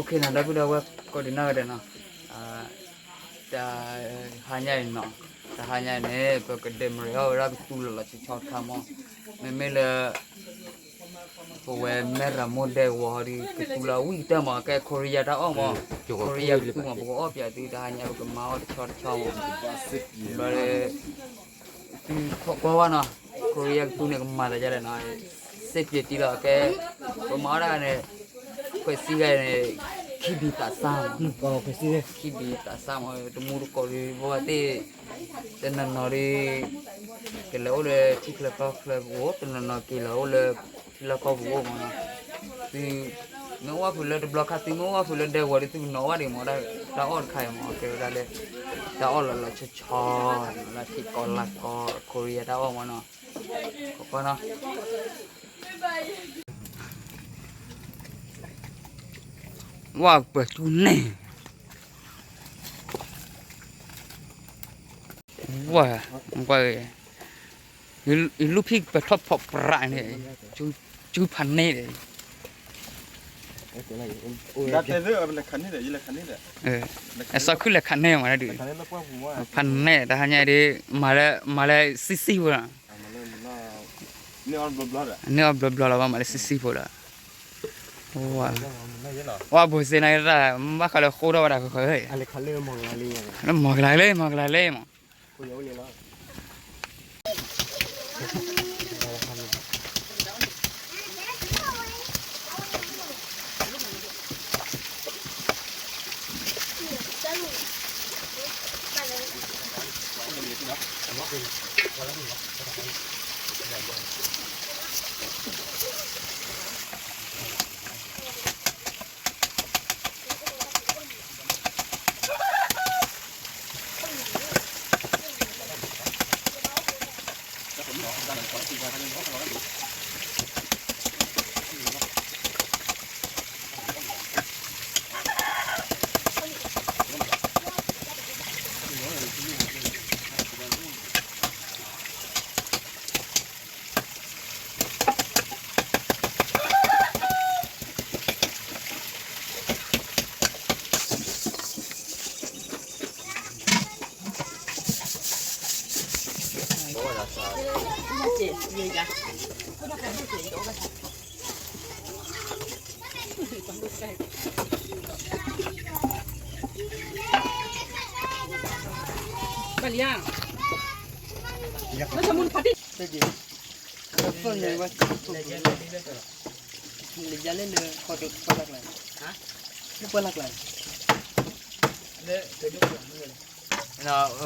ခဲနၤဒီပုၢ်ဒီဝဲၢ်ကိးဒံးနီၢ်ဂၤဒဲးနီၤ, တဟါညါအံၤနီၤ, တဟါညါအံၤန့ၣ် ပကဒဲးမရံးအီၣ်ဝဲဒၣ်ကသူလီၤလီၤဆီဆီတခါမး, မ့မ့ၢ်လၢ ပဝဲမဲၢ်ရမိၢ်ဒဲးဝီၤဒီး ကသူလီၤဝံၣ်ကတၢၢ်မး ကဲခိရံယါတၢ်အီၣ်မး, ခိရံယါကသူမး ပကအီၣ်ပၠးသုတဟါညါ ပကမၤအီၣ်တဆီတဆီမး, ဘျီဒီး သုခိးကွၢ်ဝဲနီၤ, ခိရံယါကသူန့ၣ် ကမၤသးဒ်လဲၣ်နီၤ, စ့ပၠးတံၢ်လီၤကဲ, ပမၤအီၣ်ဒၣ်န့ၣ် ခွဲးစံဂၤန့ၣ် ခံဘံသးစၢ်မး, ခံဘံသးစၢ်မး တမူတကိးဒီး ဘၣ်သ့ၣ် တနီၤနီၤဒီး ကလဲၤအိၣ်လၢထံချၢကီၢ်ချၢပူၤ, တနီၤနီၤက့ၤလီၤအိၣ်လၢထံလီၢ်ကီၢ်ပူၤအိၣ်မးနီၤ, သုမ့ၢ်အိၣ်ဝဲဖုးလၢတဘျီခါ သုမ့ၢ်အိၣ်ဝဲဖုးလၢဒဲကဝီၤဒီး သုကနီၤဝဲဒံးမး တၢ်အီၣ်တခါအံၤမး ကဲဝဲဒၣ်လၢ တၢ်အီၣ်လီၤလီၤဆီဆီ လၢထံကီၢ်လၢ်ကီၢ် ခိရံယါတၢ်အီၣ်မးနီၤ, ခိးကွၢ်နီၤ ဝဲပှဲၤထူန့ၣ်, ဝဲ, ဝဲ, ယလူၢ်ဖံးပထီၣ်ဖီးပြးန့ၣ်, ကဖးန့ၢ်ဒီး, အစီၤခုလဲၤခးန့ၢ်မးဒုး, ဖးန့ၢ်တဟါညါဒီး, မၤလၢ, မၤလၢဆံးဆံးဖိလီၤ, န့ၢ်အီၣ်ဘျီဘျီလီၤ ဘၣ်မၤလၢဆံးဆံးဖိလီၤ, ဝဲဘိးစ့နၤတၢ် ဘၣ်ဃးလၢဃိထီၣ်ဝဲဒၣ်ဃီဃီ, လၢမီၤကလၤလၢ မီၤကလၤလၢမး ဘၣ်လံဧါ, လၢဖုၣ်န့ၣ်ဝဲ, လၢယၤလၢလၢ ပှၢ်လၢ်ကျါ, လၢပှၢ်လၢ်ကျါ, လၢ, ဝဲ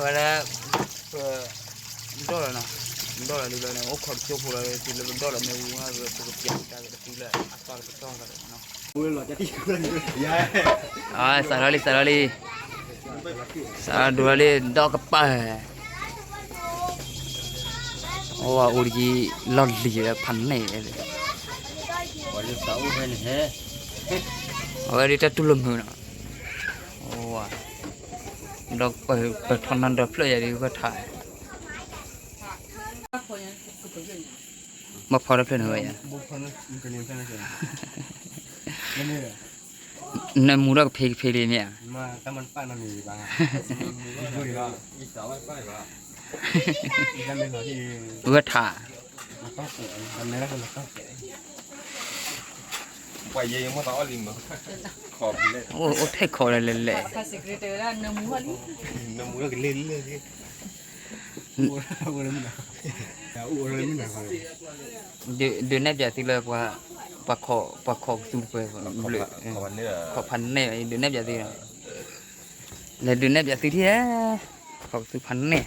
လၢ, ပ, ဒိၣ်လီၤနီၤ, ဒိၣ်လီၤဒ်ဘျီန့ၣ် အိၣ်ခိးတကၠိဖိလီၤ တုၤလၢပဒိၣ်လီၤမ့ၣ်အူမး ပကပျးတၢ်ကတသံလၢအသီတကတီၢ်လီၤနီၤ စးထီၣ်လံ စးထီၣ်လံ, စးထီၣ်ဒိးလီၤလံ ဒီကပၤ, အိၣ်ဝဲအိၣ်တယံၤ လီၢ်လံၤဖးန့ၣ်, အဝဲဒ်တၢ်တူၢ်လိာ်မုာ်နီၤ, အိၣ်ဝဲ, ဒီးပၢၢ်ထီၣ်နၤဒီးဖျၢၣ်ယၤဒ်ဝဲထါ ဘၣ်ဖီတဖျၢၣ်န့ၣ်ဝဲယါ, နမူထီၣ်ကဖ့ကဖ့လံမ့ၢ်ဧါ, ဝဲထါ, အိၣ်ထဲခိးလဲၣ်လဲၣ်လဲၣ် ဒုးနဲၣ်ပၠးသုလၢ ပှၤခိးကသူတပှဲၤ, ခိးဖးန့ၣ် ဒုးနဲၣ်ပၠးသု, လဲၤဒုးနဲၣ်ပၠးသုထံၣ်, ခိးကသူဖးန့ၣ်,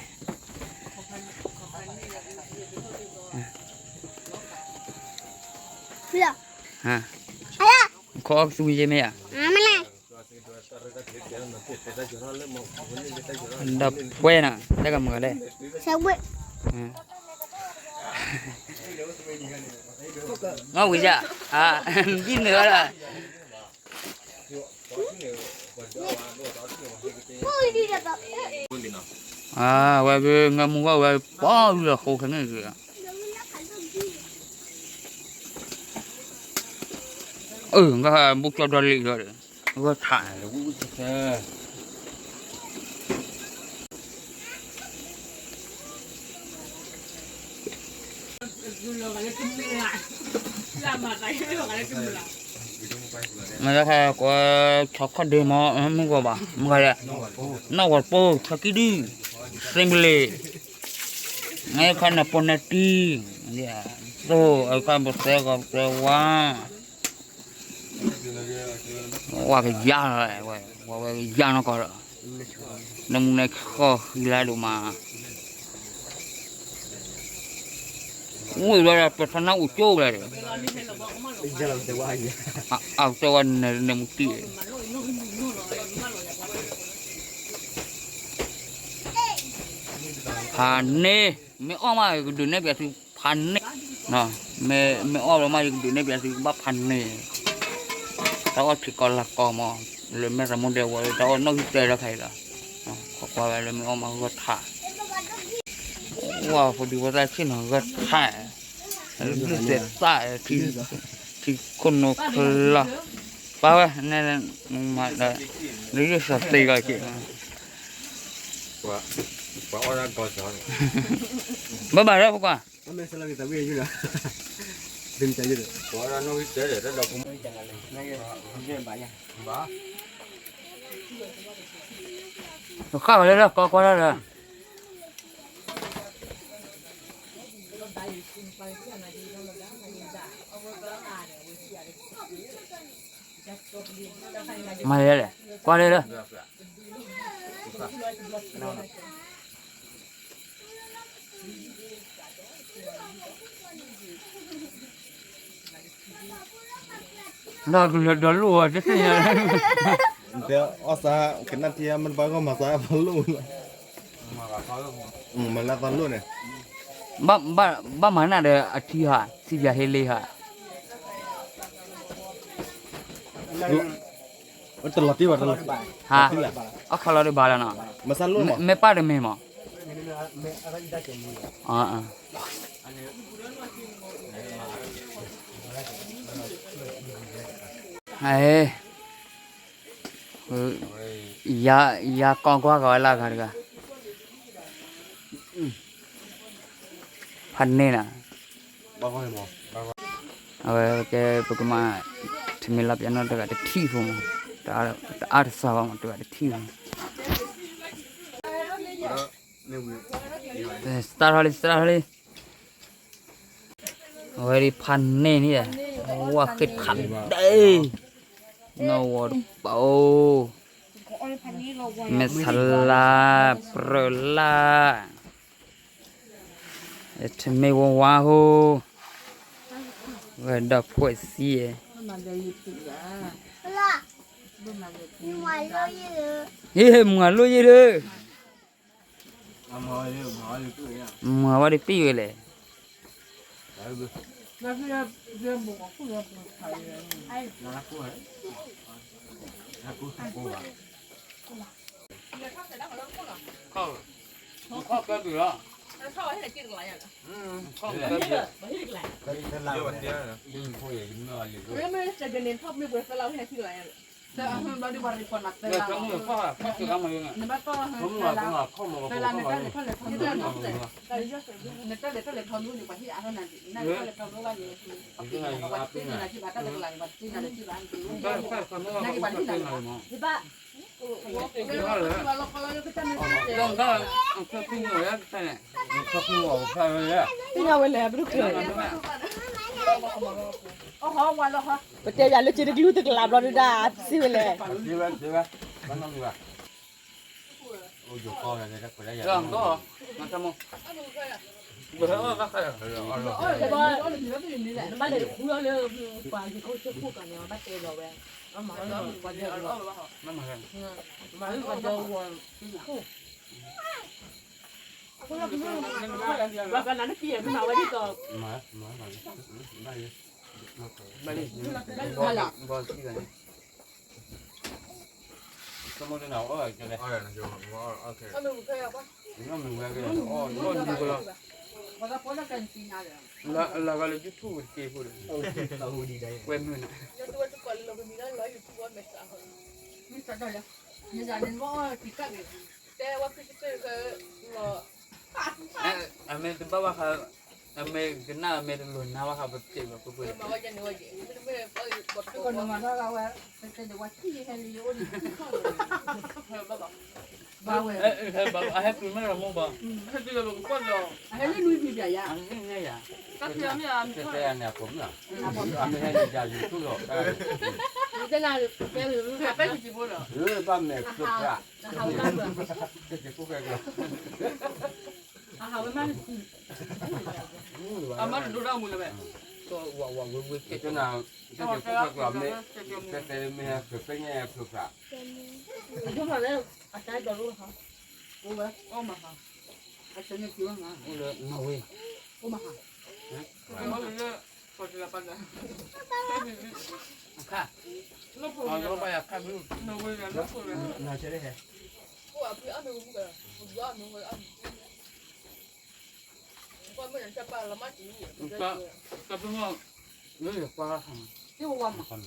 ခိးအီၣ်ကသူယဲမ့ၢ်ဧါ, ဒီးပှဲၤနီၤ တၢ်ကမုာ်လဲၣ်, ငါဝံၤယါ, ဒ်န့ၣ်လီၤ, အဝဲကငါမူဝဲဝဲပီၤလၢဃိခဲန့ၣ်, အၢ ငါဟးဘူၣ်ကျီၢ်ဒီလံလီၤဒီး ဂီၢ်ထး မ့ၢ်လၢခါကွၢ် ဆီခီၣ်ဒ့မ့ၢ် မုၢ်ဂီၤဘၣ် မုၢ်ဂီၤဒဲး နီၢ်ဝီၤတပိၢ် ဆီကံၢ်ဒုၣ် စ့ဘလ့း မ့ၢ်ခါနပိၢ်နတံၢ် သိၣ်အခါပသဲကီးပသဲဝါ ဝါကယါလီၤ ဝဲဝဲကယါနီၢ်ကီၢ်လီၤ နမူနခီၣ်ဃံလါဒိၣ်မး ဝံၤဘျီဒီး ပထနၢ်အိၣ်ကၠိကလဲၣ်ဒီး အကတၢၢ်ဝဲန့ၣ်မူတံၢ် ဖးန့ၢ် မ့ၢ်အီၣ်မး ယကဒုးနဲၣ်ပျးသုဖးန့ၢ် မ့ၢ်အီၣ်လီၤမး ယကဒုးနဲၣ်ပျးသုကဘၣ်ဖးန့ၢ် တၢ်အီၣ်ထံကီၢ်လၤကီၢ်မး လၢမဲၢ်သးမိၢ်ဒဲးဝဲ တၢ်အီၣ်နီၣ်ဂံၢ်တဲလၢခါအံၤလီၤ ကွၢ်ဝဲလၢမ့ၢ်အီၣ်မးဂီၢ်ထး ဝါဖိဒံဖိသၣ်ဆ့ၣ်နီၤဂီၢ်ထး ဒုးသဲးသၣ် ထံခိၣ်နိချၢ ပာ်ဝဲ နမၤဒီး ဒုးယိၣ်စီၤသ့ဂီၤက့ၤ ဘၣ်ဘၣ်လၢပကွၢ် တဃၣ်ဝဲလၢလၢကီကွၢ်လၢလၢ မၤလဲၣ်လဲၣ် ကွၢ်လၢလၢ ဒီးကလၢဒီလိၣ်ဝဲတသ့ၣ်ညါ တဲအီၣ်စါ ကနၣ်ထံမ့ၢ်တဘၣ်ဂီၢ်မၤစါဖးလိၣ်လီၤ မၤလၢသးလိၣ်န့ၣ် ဘၣ်မၤနၢ်ဒီးအထံဟး စံးပၠးဟ့လ့ဟး တလီၤတံၢ်ဘၣ်တလီၤ ဟါ အခီလီၤဒုးဘၣ်လီၤနီၤ မၤစါလိၣ်န့ၣ် မ့ၢ်ပၢ်တမ့ၢ်မး အ ယၤကီကွၢ်ကီးဝဲလၢဂၤတဂၤ ဖးန့ၢ်နၤ အဝဲကဲပကမၤ ထမ့ၢ်လီၤပျးနီၢ်တဂၤတထံၣ်ဖိမး တအါတစှၤဘၣ်မး တဂၤတထံၣ်ဖိ စတၢ်ထီၣ်လံ စတၢ်ထီၣ်လံ အဝဲဒ်ဖးန့ၢ်န့ၣ် ဝါဃ့ထးဒဲး နီၢ်ဝီတပိၢ် မဲာ်ဆလါ ပြၢလါ ထမ့ၢ်ဝါဝါဟိ ဝဲဒီးဖှဲးစံ ဟ့ၣ်မၤလိယ့ၢ်ဒီး မၤဝဲဒ်ပံၢ်ဝဲလဲၣ် သ့ၣ်ညါဝဲလဲၣ် ပဒုးကျဲၤ ပတဲယၤလၢက့ၤတကလုၢ်တကလးဘျီဒုဒၣ် စံးဝဲလဲၣ် လၢ YouTube တက့ၢ်ဖိဒီး ဝဲမုၢ်နၤ လၢ အမ့ၢ်တဘၣ်ဘၣ်ဃး, အမ့ၢ်ကနၣ်အမ့ၢ်တလိၣ်နါဘၣ်ဃးပတဲဘၣ်ပှဲၤပှဲၤလီၤ. အဟဲတုၤမ့ၢ်လီၤမိၢ်ဘၣ်, အဟဲလၢနွံဖံးပျးယၤ, အဟဲန့ၣ်အဖိမုၣ်, အမ့ၢ်ဟဲန့ၣ်ယၤယံၤထူၣ်လီၤ, ဘၣ်မဲာ်ကျိဖျါ, အမၤတဒိၣ်ဒၣ်မူလၢၤဘၣ်, တတဲမ့ၢ်ဟဲဖျိဖဲညါဟဲဖျိဖျါ, အိၣ်မးဟါ, အိၣ်လၢနဝ့ၢ်, အိၣ်မးဟါ, အခါ, အခါ, နဆဲးဟဲ, တၢ်ပမီၢ်, လၢယကွၢ်, အသူမဲတၢ်သူမဲသူ, အလၢအအိၣ်, ယၤလၢယကၠီဝဲယၤဖးန့ၢ်လၢခွံလၢခိၣ်မ့ၢ်ယၤတၢ်ဂၤခွံလၢခိၣ်, ဝဲဖးန့ၢ်ဖုဒိၣ်ဂ့ၤ, စီၤဘြၤ စီၤဘြၤ, ပှၤလဲၤဃုတၢ်ခီၣ်, လဲၤတု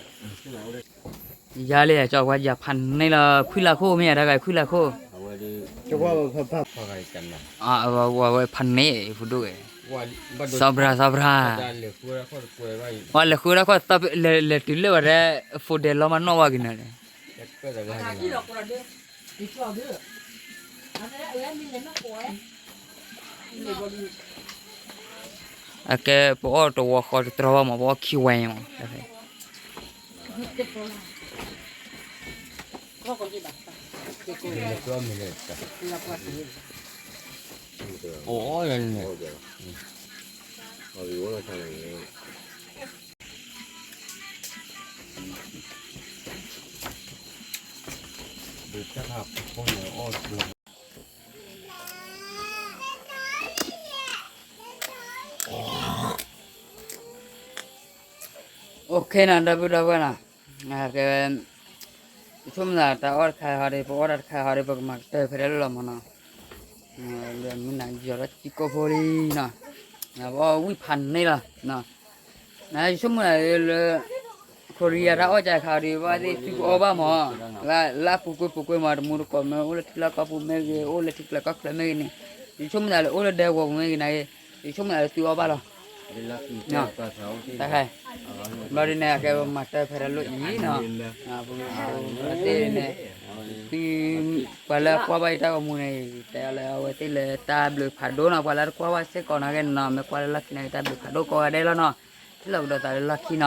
ၤလၢဝဲဒၣ်, ဖိဒဲးလီၤမးနီၣ်ဝဲက့ၤနၤန့ၣ် အကဲပအီၣ်တဝီဃီတတြီဘၣ်မး ပအီၣ်ခံဝဲမး, အိၣ်, OK နီၤ ဒီပုၢ်ဒီဝဲၢ်နီၤ, ကဲ, ယဆိကမိၣ်သးတၢ်အီၣ်တခါဟီဒီး ပအီၣ်တၢ်တခါဟီဒီး ပကမၤကတၢၢ်ဖဲတၢ်လီၢ်လီၤမးနီၤ, လၢမုၢ်နၤယီၤထီၣ်စံကိၢ်ဖိလံနီၤ, ပအီၣ်ဝံၣ်ဖးန့ၢ်လီၤ, နယဆိကမိၣ်သးလၢ ခိရံယါတၢ်အီၣ်ကခါဒီး ဘၣ်သ့ၣ်သုကအီၣ်ဘၣ်မး, လၢအပူၤကွံာ်ပူၤကွံာ်မး တမူတကိးမ့ၢ် အိၣ်လၢထံလီၢ်ကီၢ်ပူၤမ့ၢ်ဂ့ၤ အိၣ်လၢထံကျါကီၢ်ကျါမ့ၢ်ဂ့ၤန့ၣ်, ယဆိကမိၣ်သးလၢအိၣ်လၢဒဲကဝီၤပူၤမ့ၢ်ဂ့ၤန့ၣ်, ယဆိကမိၣ်သးလၢသုအီၣ်ဘၣ်လီၤ. တခါ, ဘျီဒ်န့ၣ် အကဲပမၤတၢ်ဖဲတၢ်လီၢ်အံၤနီၤ, ပသ့ၣ်န့ၣ်, သု, ပှၤလၢကွၢ်ဘၣ်ယတၢ်ဂီၤမူန့ၣ် တဲလၢအဝဲသ့ၣ်လၢတၢ်ဘျုးဖးဒိၣ်နီၤ, ပှၤလၢတကွၢ်ဘၣ်စ့ၢ်ကီးနီၤ ကဲန့ၣ်နီၤ မ့ၢ်ကွၢ်လၢလီၢ်ခံန့ၣ် တၢ်ဘျုးဖးဒိၣ်ကိးဂၤဒဲးလီၤနီၤ, ထံၣ်လိာ်ကဒီးသးလၢလီၢ်ခံနီၤ.